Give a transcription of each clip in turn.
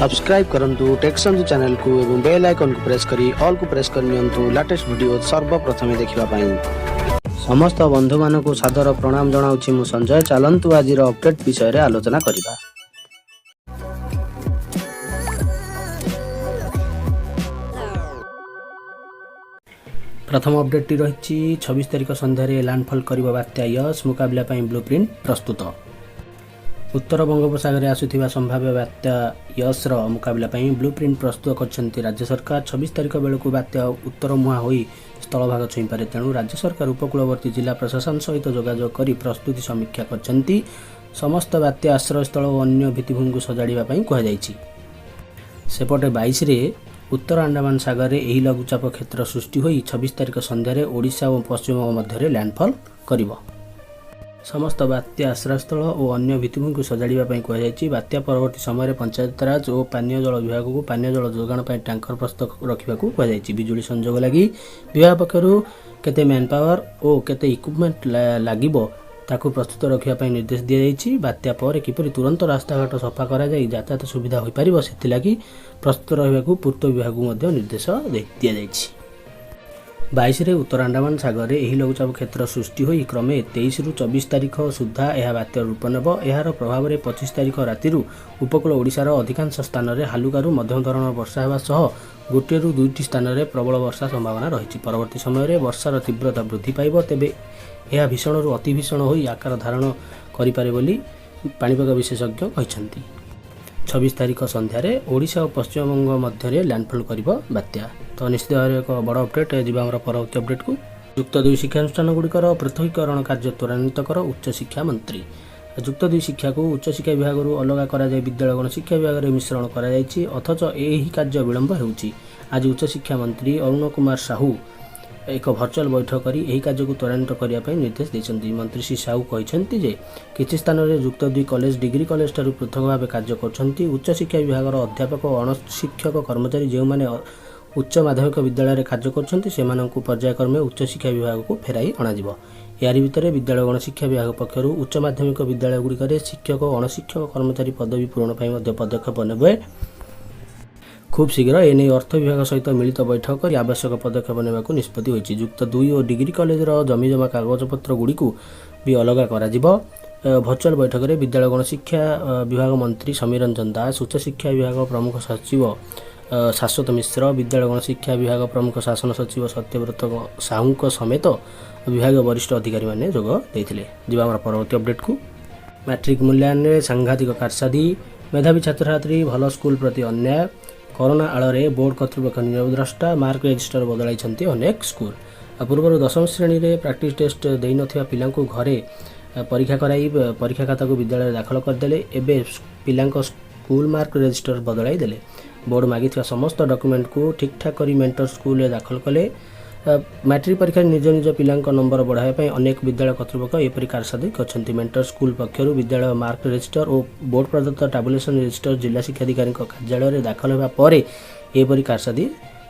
Subscribe କରନ୍ତୁ take Sanju ଚ୍ୟାନେଲକୁ ଏବଂ ବେଲ୍ ଆଇକନ୍କୁ ପ୍ରେସ୍ କରି ଅଲ୍କୁ ପ୍ରେସ୍ କରିନିଅନ୍ତୁ ଲାଟେଷ୍ଟ ଭିଡ଼ିଓ ସର୍ବପ୍ରଥମେ ଦେଖିବା ପାଇଁ। ସମସ୍ତ ବନ୍ଧୁମାନଙ୍କୁ ସାଦର ପ୍ରଣାମ ଜଣାଉଛି ମୁଁ ସଞ୍ଜୟ। ଚାଲନ୍ତୁ, ଆଜିର ଅପଡେଟ୍ ବିଷୟରେ ଆଲୋଚନା କରିବା। ପ୍ରଥମ ଅପଡେଟ୍ଟି ରହିଛି, 26 ତାରିଖ ସନ୍ଧ୍ୟାରେ ଲ୍ୟାଣ୍ଡଫଲ୍ କରିବ ବାତ୍ୟା ୟସ୍, ମୁକାବିଲା ପାଇଁ ବ୍ଲୁ ପ୍ରିଣ୍ଟ ପ୍ରସ୍ତୁତ। ଉତ୍ତର ବଙ୍ଗୋପସାଗରରେ ଆସୁଥିବା ସମ୍ଭାବ୍ୟ ବାତ୍ୟା ୟସ୍ର ମୁକାବିଲା ପାଇଁ ବ୍ଲୁ ପ୍ରିଣ୍ଟ ପ୍ରସ୍ତୁତ କରିଛନ୍ତି ରାଜ୍ୟ ସରକାର। 26 ତାରିଖ ବେଳକୁ ବାତ୍ୟା ଉତ୍ତରମୁହାଁ ହୋଇ ସ୍ଥଳଭାଗ ଛୁଇଁପାରେ। ତେଣୁ ରାଜ୍ୟ ସରକାର ଉପକୂଳବର୍ତ୍ତୀ ଜିଲ୍ଲା ପ୍ରଶାସନ ସହିତ ଯୋଗାଯୋଗ କରି ପ୍ରସ୍ତୁତି ସମୀକ୍ଷା କରିଛନ୍ତି। ସମସ୍ତ ବାତ୍ୟା ଆଶ୍ରୟସ୍ଥଳ ଓ ଅନ୍ୟ ଭିତ୍ତିଭୂମିକୁ ସଜାଡ଼ିବା ପାଇଁ କୁହାଯାଇଛି। ସେପଟେ 22ରେ ଉତ୍ତର ଆଣ୍ଡାମାନ ସାଗରରେ ଏହି ଲଘୁଚାପ କ୍ଷେତ୍ର ସୃଷ୍ଟି ହୋଇ 26 ତାରିଖ ସନ୍ଧ୍ୟାରେ ଓଡ଼ିଶା ଓ ପଶ୍ଚିମବଙ୍ଗ ମଧ୍ୟରେ ଲ୍ୟାଣ୍ଡଫଲ୍ କରିବ। ସମସ୍ତ ବାତ୍ୟା ଆଶ୍ରୟସ୍ଥଳ ଓ ଅନ୍ୟ ଭିତ୍ତିଭୂମିକୁ ସଜାଡ଼ିବା ପାଇଁ କୁହାଯାଇଛି। ବାତ୍ୟା ପରବର୍ତ୍ତୀ ସମୟରେ ପଞ୍ଚାୟତରାଜ ଓ ପାନୀୟ ଜଳ ବିଭାଗକୁ ପାନୀୟ ଜଳ ଯୋଗାଣ ପାଇଁ ଟ୍ୟାଙ୍କର ପ୍ରସ୍ତୁତ ରଖିବାକୁ କୁହାଯାଇଛି। ବିଜୁଳି ସଂଯୋଗ ଲାଗି ବିଭାଗ ପକ୍ଷରୁ କେତେ ମ୍ୟାନ୍ ପାୱାର ଓ କେତେ ଇକ୍ୱିପମେଣ୍ଟ ଲାଗିବ, ତାକୁ ପ୍ରସ୍ତୁତ ରଖିବା ପାଇଁ ନିର୍ଦ୍ଦେଶ ଦିଆଯାଇଛି। ବାତ୍ୟା ପରେ କିପରି ତୁରନ୍ତ ରାସ୍ତାଘାଟ ସଫା କରାଯାଇ ଯାତାୟାତ ସୁବିଧା ହୋଇପାରିବ, ସେଥିଲାଗି ପ୍ରସ୍ତୁତ ରହିବାକୁ ପୂର୍ତ୍ତ ବିଭାଗକୁ ମଧ୍ୟ ନିର୍ଦ୍ଦେଶ ଦିଆଯାଇଛି। 22ରେ ଉତ୍ତର ଆଣ୍ଡାମାନ ସାଗରରେ ଏହି ଲଘୁଚାପ କ୍ଷେତ୍ର ସୃଷ୍ଟି ହୋଇ କ୍ରମେ 23ରୁ 24 ତାରିଖ ସୁଦ୍ଧା ଏହା ବାତ୍ୟାର ରୂପ ନେବ। ଏହାର ପ୍ରଭାବରେ 25 ତାରିଖ ରାତିରୁ ଉପକୂଳ ଓଡ଼ିଶାର ଅଧିକାଂଶ ସ୍ଥାନରେ ହାଲୁକାରୁ ମଧ୍ୟମ ଧରଣର ବର୍ଷା ହେବା ସହ ଗୋଟିଏରୁ ଦୁଇଟି ସ୍ଥାନରେ ପ୍ରବଳ ବର୍ଷା ସମ୍ଭାବନା ରହିଛି। ପରବର୍ତ୍ତୀ ସମୟରେ ବର୍ଷାର ତୀବ୍ରତା ବୃଦ୍ଧି ପାଇବ। ତେବେ ଏହା ଭୀଷଣରୁ ଅତି ଭୀଷଣ ହୋଇ ଆକାର ଧାରଣ କରିପାରେ ବୋଲି ପାଣିପାଗ ବିଶେଷଜ୍ଞ କହିଛନ୍ତି। 26 ତାରିଖ ସନ୍ଧ୍ୟାରେ ଓଡ଼ିଶା ଓ ପଶ୍ଚିମବଙ୍ଗ ମଧ୍ୟରେ ଲ୍ୟାଣ୍ଡଫଲ୍ କରିବ ବାତ୍ୟା। ତ ନିଶ୍ଚିତ ଭାବରେ ଏକ ବଡ଼ ଅପଡେଟ୍। ଯିବା ଆମର ପରବର୍ତ୍ତୀ ଅପଡେଟ୍କୁ। ଯୁକ୍ତ ଦୁଇ ଶିକ୍ଷାନୁଷ୍ଠାନଗୁଡ଼ିକର ପୃଥକୀକରଣ କାର୍ଯ୍ୟ ତ୍ୱରାନ୍ୱିତ କର, ଉଚ୍ଚଶିକ୍ଷା ମନ୍ତ୍ରୀ। ଯୁକ୍ତ ଦୁଇ ଶିକ୍ଷାକୁ ଉଚ୍ଚଶିକ୍ଷା ବିଭାଗରୁ ଅଲଗା କରାଯାଇ ବିଦ୍ୟାଳୟ ଗଣଶିକ୍ଷା ବିଭାଗରେ ମିଶ୍ରଣ କରାଯାଇଛି, ଅଥଚ ଏହି କାର୍ଯ୍ୟ ବିଳମ୍ବ ହେଉଛି। ଆଜି ଉଚ୍ଚଶିକ୍ଷା ମନ୍ତ୍ରୀ ଅରୁଣ କୁମାର ସାହୁ ଏକ ଭର୍ଚୁଆଲ ବୈଠକ କରି ଏହି କାର୍ଯ୍ୟକୁ ତ୍ୱରାନ୍ୱିତ କରିବା ପାଇଁ ନିର୍ଦ୍ଦେଶ ଦେଇଛନ୍ତି। ମନ୍ତ୍ରୀ ଶ୍ରୀ ସାହୁ କହିଛନ୍ତି ଯେ କିଛି ସ୍ଥାନରେ ଯୁକ୍ତ ଦୁଇ କଲେଜ ଡିଗ୍ରୀ କଲେଜଠାରୁ ପୃଥକ ଭାବେ କାର୍ଯ୍ୟ କରୁଛନ୍ତି। ଉଚ୍ଚଶିକ୍ଷା ବିଭାଗର ଅଧ୍ୟାପକ ଓ ଅଣଶିକ୍ଷକ କର୍ମଚାରୀ ଯେଉଁମାନେ ଉଚ୍ଚ ମାଧ୍ୟମିକ ବିଦ୍ୟାଳୟରେ କାର୍ଯ୍ୟ କରୁଛନ୍ତି, ସେମାନଙ୍କୁ ପର୍ଯ୍ୟାୟକ୍ରମେ ଉଚ୍ଚଶିକ୍ଷା ବିଭାଗକୁ ଫେରାଇ ଅଣାଯିବ। ଏହାରି ଭିତରେ ବିଦ୍ୟାଳୟ ଗଣଶିକ୍ଷା ବିଭାଗ ପକ୍ଷରୁ ଉଚ୍ଚ ମାଧ୍ୟମିକ ବିଦ୍ୟାଳୟଗୁଡ଼ିକରେ ଶିକ୍ଷକ ଓ ଅଣଶିକ୍ଷକ କର୍ମଚାରୀ ପଦବୀ ପୂରଣ ପାଇଁ ମଧ୍ୟ ପଦକ୍ଷେପ ନେବେ। ଖୁବ୍ ଶୀଘ୍ର ଏନେଇ ଅର୍ଥ ବିଭାଗ ସହିତ ମିଳିତ ବୈଠକ କରି ଆବଶ୍ୟକ ପଦକ୍ଷେପ ନେବାକୁ ନିଷ୍ପତ୍ତି ହୋଇଛି। ଯୁକ୍ତ ଦୁଇ ଓ ଡିଗ୍ରୀ କଲେଜର ଜମିଜମା କାଗଜପତ୍ର ଗୁଡ଼ିକୁ ବି ଅଲଗା କରାଯିବ। ଭର୍ଚୁଆଲ ବୈଠକରେ ବିଦ୍ୟାଳୟ ଗଣଶିକ୍ଷା ବିଭାଗ ମନ୍ତ୍ରୀ ସମୀର ରଞ୍ଜନ ଦାସ, ଉଚ୍ଚଶିକ୍ଷା ବିଭାଗ ପ୍ରମୁଖ ସଚିବ ଶାଶ୍ୱତ ମିଶ୍ର, ବିଦ୍ୟାଳୟ ଗଣଶିକ୍ଷା ବିଭାଗ ପ୍ରମୁଖ ଶାସନ ସଚିବ ସତ୍ୟବ୍ରତ ସାହୁଙ୍କ ସମେତ ବିଭାଗୀୟ ବରିଷ୍ଠ ଅଧିକାରୀମାନେ ଯୋଗ ଦେଇଥିଲେ। ଯିବା ଆମର ପରବର୍ତ୍ତୀ ଅପଡେଟ୍କୁ। ମାଟ୍ରିକ ମୂଲ୍ୟାୟନରେ ସାଂଘାତିକ କାରସାଦି, ମେଧାବୀ ଛାତ୍ରଛାତ୍ରୀ, ଭଲ ସ୍କୁଲ ପ୍ରତି ଅନ୍ୟାୟ। କରୋନା ଆଳରେ ବୋର୍ଡ କର୍ତ୍ତୃପକ୍ଷ ନିରବଦ୍ରଷ୍ଟା, ମାର୍କ ରେଜିଷ୍ଟର ବଦଳାଇଛନ୍ତି ଅନେକ ସ୍କୁଲ। ଆଉ ପୂର୍ବରୁ ଦଶମ ଶ୍ରେଣୀରେ ପ୍ରାକ୍ଟିସ୍ ଟେଷ୍ଟ ଦେଇନଥିବା ପିଲାଙ୍କୁ ଘରେ ପରୀକ୍ଷା କରାଇ ପରୀକ୍ଷା ଖାତାକୁ ବିଦ୍ୟାଳୟରେ ଦାଖଲ କରିଦେଲେ। ଏବେ ପିଲାଙ୍କ ସ୍କୁଲ ମାର୍କ ରେଜିଷ୍ଟର ବଦଳାଇ ଦେଲେ। ବୋର୍ଡ ମାଗିଥିବା ସମସ୍ତ ଡକ୍ୟୁମେଣ୍ଟକୁ ଠିକ୍ଠାକ୍ କରି ମେଣ୍ଟର ସ୍କୁଲରେ ଦାଖଲ କଲେ। ମାଟ୍ରିକ ପରୀକ୍ଷାରେ ନିଜ ନିଜ ପିଲାଙ୍କ ନମ୍ବର ବଢ଼ାଇବା ପାଇଁ ଅନେକ ବିଦ୍ୟାଳୟ କର୍ତ୍ତୃପକ୍ଷ ଏପରି କାରସାଦି କରିଛନ୍ତି। ମେଣ୍ଟର ସ୍କୁଲ ପକ୍ଷରୁ ବିଦ୍ୟାଳୟ ମାର୍କ ରେଜିଷ୍ଟର ଓ ବୋର୍ଡ ପ୍ରଦତ୍ତ ଟାବୁଲେସନ ରେଜିଷ୍ଟର ଜିଲ୍ଲା ଶିକ୍ଷାଧିକାରୀଙ୍କ କାର୍ଯ୍ୟାଳୟରେ ଦାଖଲ ହେବା ପରେ ଏପରି କାରସାଦି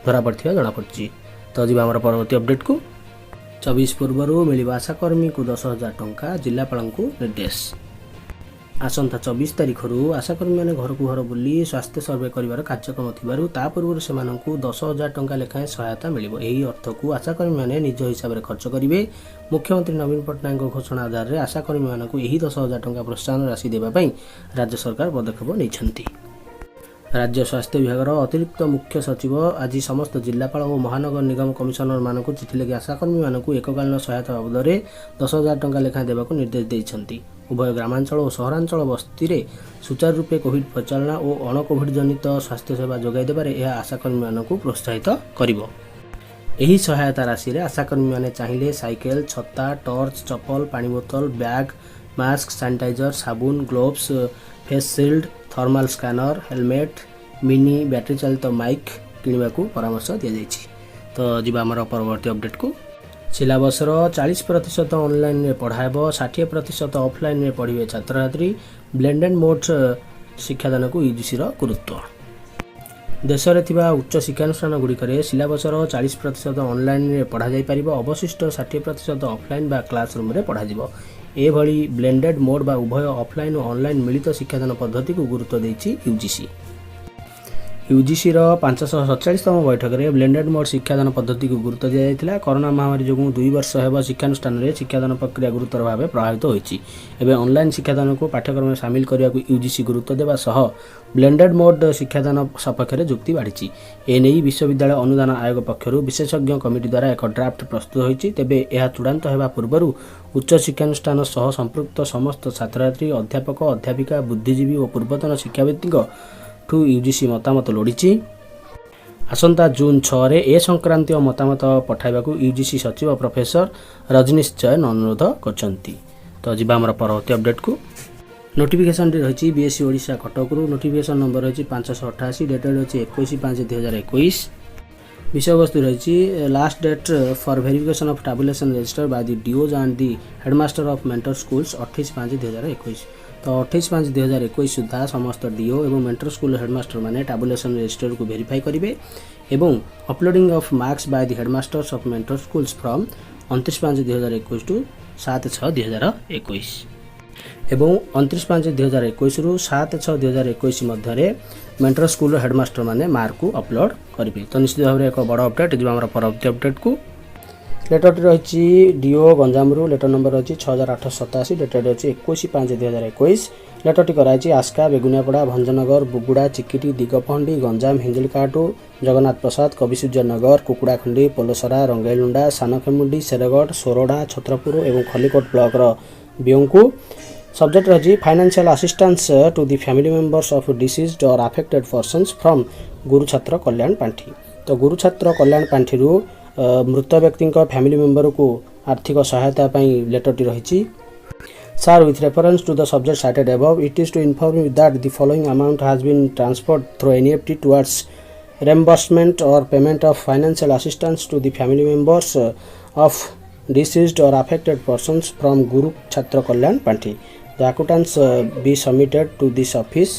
ଧରାପଡ଼ିଥିବା ଜଣାପଡ଼ିଛି। ତ ଯିବା ଆମର ପରବର୍ତ୍ତୀ ଅପଡେଟ୍କୁ। 24 ପୂର୍ବରୁ ମିଳିବ ଆଶାକର୍ମୀଙ୍କୁ 10,000 ଟଙ୍କା, ଜିଲ୍ଲାପାଳଙ୍କୁ ନିର୍ଦ୍ଦେଶ। ଆସନ୍ତା 24 ତାରିଖରୁ ଆଶାକର୍ମୀମାନେ ଘରକୁ ଘର ବୁଲି ସ୍ୱାସ୍ଥ୍ୟ ସର୍ଭେ କରିବାର କାର୍ଯ୍ୟକ୍ରମ ଥିବାରୁ ତା ପୂର୍ବରୁ ସେମାନଙ୍କୁ 10,000 ଟଙ୍କା ଲେଖାଏଁ ସହାୟତା ମିଳିବ। ଏହି ଅର୍ଥକୁ ଆଶାକର୍ମୀମାନେ ନିଜ ହିସାବରେ ଖର୍ଚ୍ଚ କରିବେ। ମୁଖ୍ୟମନ୍ତ୍ରୀ ନବୀନ ପଟ୍ଟନାୟକଙ୍କ ଘୋଷଣା ଆଧାରରେ ଆଶାକର୍ମୀମାନଙ୍କୁ ଏହି 10,000 ଟଙ୍କା ପ୍ରୋତ୍ସାହନ ରାଶି ଦେବା ପାଇଁ ରାଜ୍ୟ ସରକାର ପଦକ୍ଷେପ ନେଇଛନ୍ତି। ରାଜ୍ୟ ସ୍ୱାସ୍ଥ୍ୟ ବିଭାଗର ଅତିରିକ୍ତ ମୁଖ୍ୟ ସଚିବ ଆଜି ସମସ୍ତ ଜିଲ୍ଲାପାଳ ଓ ମହାନଗର ନିଗମ କମିଶନରମାନଙ୍କୁ ଚିଠି ଲେଖି ଆଶାକର୍ମୀମାନଙ୍କୁ ଏକକାଳୀନ ସହାୟତା ବାବଦରେ 10,000 ଟଙ୍କା ଲେଖାଏଁ ଦେବାକୁ ନିର୍ଦ୍ଦେଶ ଦେଇଛନ୍ତି। ଉଭୟ ଗ୍ରାମାଞ୍ଚଳ ଓ ସହରାଞ୍ଚଳ ବସ୍ତିରେ ସୁଚାରୁ ରୂପେ କୋଭିଡ ପରିଚାଳନା ଓ ଅଣ କୋଭିଡ ଜନିତ ସ୍ୱାସ୍ଥ୍ୟସେବା ଯୋଗାଇ ଦେବାରେ ଏହା ଆଶାକର୍ମୀମାନଙ୍କୁ ପ୍ରୋତ୍ସାହିତ କରିବ। ଏହି ସହାୟତା ରାଶିରେ ଆଶାକର୍ମୀମାନେ ଚାହିଁଲେ ସାଇକେଲ, ଛତା, ଟର୍ଚ୍ଚ, ଚପଲ, ପାଣି ବୋତଲ, ବ୍ୟାଗ୍, ମାସ୍କ, ସାନିଟାଇଜର, ସାବୁନ, gloves, face shield, thermal scanner, helmet, mini battery ଚାଳିତ ମାଇକ୍ କିଣିବାକୁ ପରାମର୍ଶ ଦିଆଯାଇଛି। ତ ଯିବା ଆମର ପରବର୍ତ୍ତୀ ଅପଡେଟ୍କୁ। ସିଲାବସ୍ର 40% ଅନଲାଇନରେ ପଢ଼ା ହେବ, 60% ଅଫଲାଇନରେ ପଢ଼ିବେ ଛାତ୍ରଛାତ୍ରୀ। ବ୍ଲେଣ୍ଡେଡ୍ ମୋଡ୍ ଶିକ୍ଷାଦାନକୁ ୟୁଜିସିର ଗୁରୁତ୍ୱ। ଦେଶରେ ଥିବା ଉଚ୍ଚ ଶିକ୍ଷାନୁଷ୍ଠାନ ଗୁଡ଼ିକରେ ସିଲାବସର 40% ଅନଲାଇନରେ ପଢ଼ାଯାଇପାରିବ। ଅବଶିଷ୍ଟ 60% ଅଫଲାଇନ୍ ବା କ୍ଲାସ୍ ରୁମ୍ରେ ପଢ଼ାଯିବ। ଏଭଳି ବ୍ଲେଣ୍ଡେଡ୍ ମୋଡ୍ ବା ଉଭୟ ଅଫଲାଇନ୍ ଓ ଅନଲାଇନ୍ ମିଳିତ ଶିକ୍ଷାଦାନ ପଦ୍ଧତିକୁ ଗୁରୁତ୍ୱ ଦେଇଛି ୟୁଜିସି। ୟୁଜିସିର 547ତମ ବୈଠକରେ ବ୍ଲେଣ୍ଡେଡ୍ ମୋଡ୍ ଶିକ୍ଷାଦାନ ପଦ୍ଧତିକୁ ଗୁରୁତ୍ୱ ଦିଆଯାଇଥିଲା। କରୋନା ମହାମାରୀ ଯୋଗୁଁ 2 ବର୍ଷ ହେବ ଶିକ୍ଷାନୁଷ୍ଠାନରେ ଶିକ୍ଷାଦାନ ପ୍ରକ୍ରିୟା ଗୁରୁତର ଭାବେ ପ୍ରଭାବିତ ହୋଇଛି। ଏବେ ଅନଲାଇନ୍ ଶିକ୍ଷାଦାନକୁ ପାଠ୍ୟକ୍ରମରେ ସାମିଲ କରିବାକୁ ୟୁଜିସି ଗୁରୁତ୍ୱ ଦେବା ସହ ବ୍ଲେଣ୍ଡେଡ୍ ମୋଡ୍ ଶିକ୍ଷାଦାନ ସପକ୍ଷରେ ଯୁକ୍ତି ବାଢ଼ିଛି। ଏନେଇ ବିଶ୍ୱବିଦ୍ୟାଳୟ ଅନୁଦାନ ଆୟୋଗ ପକ୍ଷରୁ ବିଶେଷଜ୍ଞ କମିଟି ଦ୍ୱାରା ଏକ ଡ୍ରାଫ୍ଟ ପ୍ରସ୍ତୁତ ହୋଇଛି। ତେବେ ଏହା ଚୂଡ଼ାନ୍ତ ହେବା ପୂର୍ବରୁ ଉଚ୍ଚ ଶିକ୍ଷାନୁଷ୍ଠାନ ସହ ସମ୍ପୃକ୍ତ ସମସ୍ତ ଛାତ୍ରଛାତ୍ରୀ, ଅଧ୍ୟାପକ, ଅଧ୍ୟାପିକା, ବୁଦ୍ଧିଜୀବୀ ଓ ପୂର୍ବତନ ଶିକ୍ଷାବିତ୍ଙ୍କ ଠୁ ୟୁଜିସି ମତାମତ ଲୋଡ଼ିଛି। ଆସନ୍ତା ଜୁନ୍ 6ରେ ଏ ସଂକ୍ରାନ୍ତୀୟ ମତାମତ ପଠାଇବାକୁ ୟୁଜିସି ସଚିବ ପ୍ରଫେସର ରଜନୀଶ ଜୈନ ଅନୁରୋଧ କରିଛନ୍ତି। ତ ଯିବା ଆମର ପରବର୍ତ୍ତୀ ଅପଡେଟ୍କୁ। ନୋଟିଫିକେସନଟି ରହିଛି ବିଏସ୍ଇ ଓଡ଼ିଶା କଟକରୁ। ନୋଟିଫିକେସନ ନମ୍ବର ରହିଛି 588, ଡେଟେଡ଼ ଅଛି 21/5/2021। ବିଷୟବସ୍ତୁ ରହିଛି last date for verification of tabulation register by the DEOs and the headmaster of mentor schools 28/5/2021। ତ 28/5/2021 ସୁଦ୍ଧା ସମସ୍ତ ଡିଓ ଏବଂ ମେଣ୍ଟର ସ୍କୁଲ ହେଡ଼ମାଷ୍ଟର ମାନେ ଟାବୁଲେସନ୍ ରେଜିଷ୍ଟରକୁ ଭେରିଫାଇ କରିବେ ଏବଂ uploading of marks by the headmasters of mentor schools from 29/5/2021 to 7/6/2021। ଏବଂ 29/5/2021ରୁ 7/6/2021 ମଧ୍ୟରେ ମେଣ୍ଟର ସ୍କୁଲର ହେଡ଼ମାଷ୍ଟର ମାନେ ମାର୍କକୁ ଅପଲୋଡ଼ କରିବେ। ତ ନିଶ୍ଚିତ ଭାବରେ ଏକ ବଡ଼ ଅପଡେଟ୍। ଯିବା ଆମର ପରବର୍ତ୍ତୀ ଅପଡେଟ୍କୁ। ଲେଟରଟି ରହିଛି ଡିଓ ଗଞ୍ଜାମରୁ। ଲେଟର ନମ୍ବର ଅଛି 6887, ଡେଟେଡ଼ ଅଛି 21/5/2021। ଲେଟରଟି କରାଯାଇଛି ଆସ୍କା, ବେଗୁନିଆପଡ଼ା, ଭଞ୍ଜନଗର, ବୁଗୁଡ଼ା, ଚିକିଟି, ଦିଗପହଣ୍ଡି, ଗଞ୍ଜାମ, ହିଞ୍ଜିଳିକାଟୁ, ଜଗନ୍ନାଥ ପ୍ରସାଦ, କବିସୂର୍ଯ୍ୟନଗର, କୁକୁଡ଼ାଖଣ୍ଡି, ପୋଲସରା, ରଙ୍ଗେଇଲୁଣ୍ଡା, ସାନଖେମୁଣ୍ଡି, ଶେରଗଡ଼, ସୋରଡ଼ା, ଛତ୍ରପୁର ଏବଂ ଖଲିକୋଟ ବ୍ଲକର ବିଓଙ୍କୁ। ସବଜେକ୍ଟ ରହିଛି financial assistance to the family members of deceased or affected persons from Guruchhatra Kalyan ପାଣ୍ଠି। ତ ଗୁରୁଛାତ୍ର କଲ୍ୟାଣ ପାଣ୍ଠିରୁ ମୃତ ବ୍ୟକ୍ତିଙ୍କ ଫ୍ୟାମିଲି ମେମ୍ବରକୁ ଆର୍ଥିକ ସହାୟତା ପାଇଁ ଲେଟରଟି ରହିଛି। Sir, with reference to the subject cited above, it is to inform you that the following amount has been transferred through NEFT towards reimbursement or payment of financial assistance to the family members of deceased or affected persons from Guru Chhatra Kalyan Panthi. The accounts be submitted to this office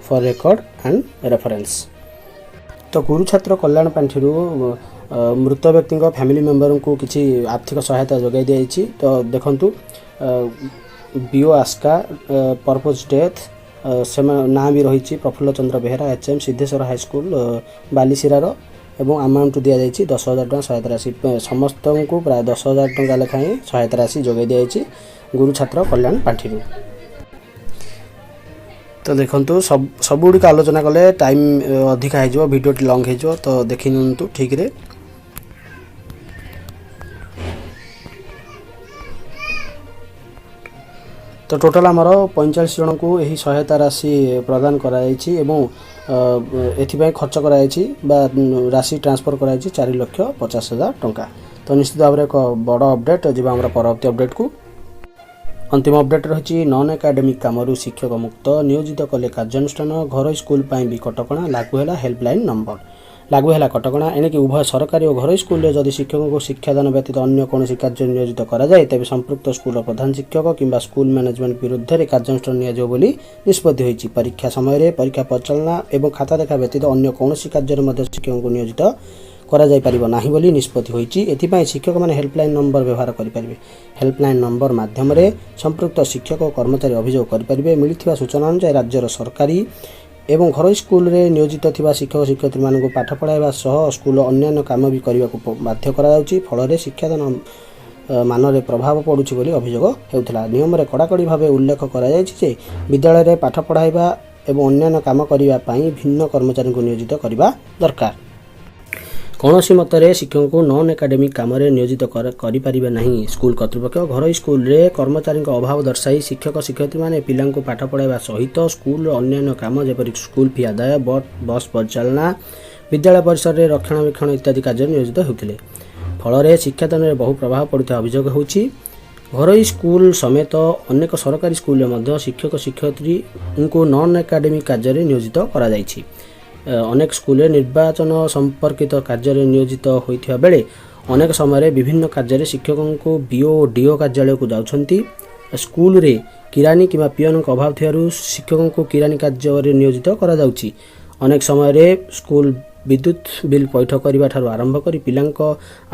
for record and reference. ତ ଗୁରୁଛାତ୍ର କଲ୍ୟାଣ ପାଣ୍ଠିରୁ ମୃତ ବ୍ୟକ୍ତିଙ୍କ family ମେମ୍ବରଙ୍କୁ କିଛି ଆର୍ଥିକ ସହାୟତା ଯୋଗାଇ ଦିଆଯାଇଛି। ତ ଦେଖନ୍ତୁ, ବିଓ ଆସ୍କା, ପର୍ପୋଜ ଡେଥ୍, ସେମାନେ ନାଁ ବି ରହିଛି Prafulla Chandra Behera, H M, Siddheswar high school, ବାଲିସିରାର ଏବଂ ଆମାଉଣ୍ଟ ଦିଆଯାଇଛି 10,000 ଟଙ୍କା ସହାୟତା ରାଶି। ସମସ୍ତଙ୍କୁ ପ୍ରାୟ 10,000 ଟଙ୍କା ଲେଖାଏଁ ସହାୟତା ରାଶି ଯୋଗାଇ ଦିଆଯାଇଛି ଗୁରୁଛାତ୍ର କଲ୍ୟାଣ ପାଣ୍ଠିରୁ। ତ ଦେଖନ୍ତୁ, ସବୁଗୁଡ଼ିକ ଆଲୋଚନା କଲେ ଟାଇମ୍ ଅଧିକା ହେଇଯିବ, ଭିଡ଼ିଓଟି ଲଙ୍ଗ୍ ହେଇଯିବ। ତ ଦେଖି ନିଅନ୍ତୁ ଠିକ୍ରେ। ତ ଟୋଟାଲ୍ ଆମର 45 ଜଣଙ୍କୁ ଏହି ସହାୟତା ରାଶି ପ୍ରଦାନ କରାଯାଇଛି ଏବଂ ଏଥିପାଇଁ ଖର୍ଚ୍ଚ କରାଯାଇଛି ବା ରାଶି ଟ୍ରାନ୍ସଫର୍ କରାଯାଇଛି 4,50,000 ଟଙ୍କା। ତ ନିଶ୍ଚିତ ଭାବରେ ଏକ ବଡ଼ ଅପଡ଼େଟ୍। ଯିବା ଆମର ପରବର୍ତ୍ତୀ ଅପଡ଼େଟ୍କୁ। ଅନ୍ତିମ ଅପଡ଼େଟ୍ ରହିଛି, ନନ୍ ଏକାଡେମିକ୍ କାମରୁ ଶିକ୍ଷକ ମୁକ୍ତ, ନିୟୋଜିତ କଲେ କାର୍ଯ୍ୟାନୁଷ୍ଠାନ, ଘରୋଇ ସ୍କୁଲ ପାଇଁ ବି କଟକଣା, ଲାଗୁ ହେଲା ହେଲ୍ପଲାଇନ୍ ନମ୍ବର। ଲାଗୁ ହେଲା କଟକଣା। ଏଣିକି ଉଭୟ ସରକାରୀ ଓ ଘରୋଇ ସ୍କୁଲରେ ଯଦି ଶିକ୍ଷକଙ୍କୁ ଶିକ୍ଷାଦାନ ବ୍ୟତୀତ ଅନ୍ୟ କୌଣସି କାର୍ଯ୍ୟ ନିୟୋଜିତ କରାଯାଏ, ତେବେ ସମ୍ପୃକ୍ତ ସ୍କୁଲର ପ୍ରଧାନ ଶିକ୍ଷକ କିମ୍ବା ସ୍କୁଲ ମ୍ୟାନେଜମେଣ୍ଟ ବିରୁଦ୍ଧରେ କାର୍ଯ୍ୟାନୁଷ୍ଠାନ ନିଆଯିବ ବୋଲି ନିଷ୍ପତ୍ତି ହୋଇଛି। ପରୀକ୍ଷା ସମୟରେ ପରୀକ୍ଷା ପରିଚାଳନା ଏବଂ ଖାତା ଦେଖା ବ୍ୟତୀତ ଅନ୍ୟ କୌଣସି କାର୍ଯ୍ୟରେ ମଧ୍ୟ ଶିକ୍ଷକଙ୍କୁ ନିୟୋଜିତ କରାଯାଇପାରିବ ନାହିଁ ବୋଲି ନିଷ୍ପତ୍ତି ହୋଇଛି। ଏଥିପାଇଁ ଶିକ୍ଷକମାନେ ହେଲ୍ପଲାଇନ୍ ନମ୍ବର ବ୍ୟବହାର କରିପାରିବେ। ହେଲ୍ପଲାଇନ୍ ନମ୍ବର ମାଧ୍ୟମରେ ସମ୍ପୃକ୍ତ ଶିକ୍ଷକ ଓ କର୍ମଚାରୀ ଅଭିଯୋଗ କରିପାରିବେ। ମିଳିଥିବା ସୂଚନା ଅନୁଯାୟୀ, ରାଜ୍ୟର ସରକାରୀ ଏବଂ ଘରୋଇ ସ୍କୁଲରେ ନିୟୋଜିତ ଥିବା ଶିକ୍ଷକ ଶିକ୍ଷୟିତ୍ରୀମାନଙ୍କୁ ପାଠ ପଢ଼ାଇବା ସହ ସ୍କୁଲର ଅନ୍ୟାନ୍ୟ କାମ ବି କରିବାକୁ ବାଧ୍ୟ କରାଯାଉଛି। ଫଳରେ ଶିକ୍ଷାଦାନ ମାନରେ ପ୍ରଭାବ ପଡ଼ୁଛି ବୋଲି ଅଭିଯୋଗ ହେଉଥିଲା। ନିୟମରେ କଡ଼ାକଡ଼ି ଭାବେ ଉଲ୍ଲେଖ କରାଯାଇଛି ଯେ ବିଦ୍ୟାଳୟରେ ପାଠ ପଢ଼ାଇବା ଏବଂ ଅନ୍ୟାନ୍ୟ କାମ କରିବା ପାଇଁ ଭିନ୍ନ କର୍ମଚାରୀଙ୍କୁ ନିୟୋଜିତ କରିବା ଦରକାର। କୌଣସି ମତରେ ଶିକ୍ଷକଙ୍କୁ ନନ୍ ଏକାଡେମିକ୍ କାମରେ ନିୟୋଜିତ କରିପାରିବେ ନାହିଁ ସ୍କୁଲ କର୍ତ୍ତୃପକ୍ଷ। ଘରୋଇ ସ୍କୁଲରେ କର୍ମଚାରୀଙ୍କ ଅଭାବ ଦର୍ଶାଇ ଶିକ୍ଷକ ଶିକ୍ଷୟିତ୍ରୀମାନେ ପିଲାଙ୍କୁ ପାଠ ପଢ଼ାଇବା ସହିତ ସ୍କୁଲର ଅନ୍ୟାନ୍ୟ କାମ ଯେପରି ସ୍କୁଲ ଫି ଆଦାୟ, ବସ୍ ପରିଚାଳନା, ବିଦ୍ୟାଳୟ ପରିସରରେ ରକ୍ଷଣାବେକ୍ଷଣ ଇତ୍ୟାଦି କାର୍ଯ୍ୟରେ ନିୟୋଜିତ ହେଉଥିଲେ। ଫଳରେ ଶିକ୍ଷାଦାନରେ ବହୁ ପ୍ରଭାବ ପଡ଼ୁଥିବା ଅଭିଯୋଗ ହେଉଛି। ଘରୋଇ ସ୍କୁଲ ସମେତ ଅନେକ ସରକାରୀ ସ୍କୁଲରେ ମଧ୍ୟ ଶିକ୍ଷକ ଶିକ୍ଷୟିତ୍ରୀଙ୍କୁ ନନ୍ ଏକାଡେମିକ୍ କାର୍ଯ୍ୟରେ ନିୟୋଜିତ କରାଯାଇଛି। ଅନେକ ସ୍କୁଲରେ ନିର୍ବାଚନ ସମ୍ପର୍କିତ କାର୍ଯ୍ୟରେ ନିୟୋଜିତ ହୋଇଥିବା ବେଳେ ଅନେକ ସମୟରେ ବିଭିନ୍ନ କାର୍ଯ୍ୟରେ ଶିକ୍ଷକଙ୍କୁ ବିଓ ଓ ଡିଓ କାର୍ଯ୍ୟାଳୟକୁ ଯାଉଛନ୍ତି। ସ୍କୁଲରେ କିରାନୀ କିମ୍ବା ପିଅନଙ୍କ ଅଭାବ ଥିବାରୁ ଶିକ୍ଷକଙ୍କୁ କିରାନୀ କାର୍ଯ୍ୟରେ ନିୟୋଜିତ କରାଯାଉଛି। ଅନେକ ସମୟରେ ସ୍କୁଲ ବିଦ୍ୟୁତ ବିଲ୍ ପୈଠ କରିବା ଠାରୁ ଆରମ୍ଭ କରି ପିଲାଙ୍କ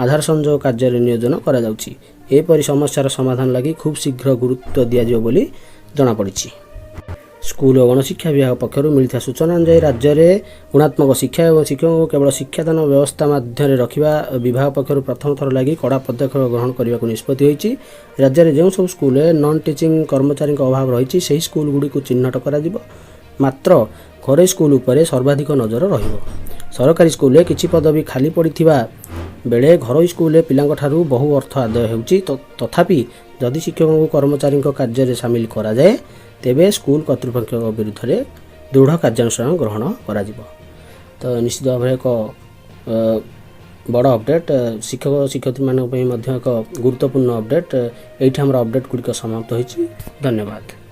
ଆଧାର ସଂଯୋଗ କାର୍ଯ୍ୟରେ ନିୟୋଜନ କରାଯାଉଛି। ଏପରି ସମସ୍ୟାର ସମାଧାନ ଲାଗି ଖୁବ୍ ଶୀଘ୍ର ଗୁରୁତ୍ୱ ଦିଆଯିବ ବୋଲି ଜଣାପଡ଼ିଛି। ସ୍କୁଲ ଓ ଗଣଶିକ୍ଷା ବିଭାଗ ପକ୍ଷରୁ ମିଳିଥିବା ସୂଚନା ଅନୁଯାୟୀ, ରାଜ୍ୟରେ ଗୁଣାତ୍ମକ ଶିକ୍ଷା ଏବଂ ଶିକ୍ଷକଙ୍କୁ କେବଳ ଶିକ୍ଷାଦାନ ବ୍ୟବସ୍ଥା ମଧ୍ୟରେ ରଖିବା ବିଭାଗ ପକ୍ଷରୁ ପ୍ରଥମ ଥର ଲାଗି କଡ଼ା ପଦକ୍ଷେପ ଗ୍ରହଣ କରିବାକୁ ନିଷ୍ପତ୍ତି ହୋଇଛି। ରାଜ୍ୟରେ ଯେଉଁ ସବୁ ସ୍କୁଲରେ ନନ୍ ଟିଚିଂ କର୍ମଚାରୀଙ୍କ ଅଭାବ ରହିଛି, ସେହି ସ୍କୁଲଗୁଡ଼ିକୁ ଚିହ୍ନଟ କରାଯିବ। ମାତ୍ର ଘରୋଇ ସ୍କୁଲ ଉପରେ ସର୍ବାଧିକ ନଜର ରହିବ। ସରକାରୀ ସ୍କୁଲରେ କିଛି ପଦବୀ ଖାଲି ପଡ଼ିଥିବା ବେଳେ ଘରୋଇ ସ୍କୁଲରେ ପିଲାଙ୍କଠାରୁ ବହୁ ଅର୍ଥ ଆଦାୟ ହେଉଛି। ତଥାପି ଯଦି ଶିକ୍ଷକଙ୍କୁ କର୍ମଚାରୀଙ୍କ କାର୍ଯ୍ୟରେ ସାମିଲ କରାଯାଏ, ତେବେ ସ୍କୁଲ କର୍ତ୍ତୃପକ୍ଷଙ୍କ ବିରୁଦ୍ଧରେ ଦୃଢ଼ କାର୍ଯ୍ୟାନୁଷ୍ଠାନ ଗ୍ରହଣ କରାଯିବ। ତ ନିଶ୍ଚିତ ଭାବରେ ଏକ ବଡ଼ ଅପଡ଼େଟ୍, ଶିକ୍ଷକ ଶିକ୍ଷୟିତ୍ରୀମାନଙ୍କ ପାଇଁ ମଧ୍ୟ ଏକ ଗୁରୁତ୍ୱପୂର୍ଣ୍ଣ ଅପଡ଼େଟ୍। ଏଇଠି ଆମର ଅପଡ଼େଟ୍ ଗୁଡ଼ିକ ସମାପ୍ତ ହୋଇଛି। ଧନ୍ୟବାଦ।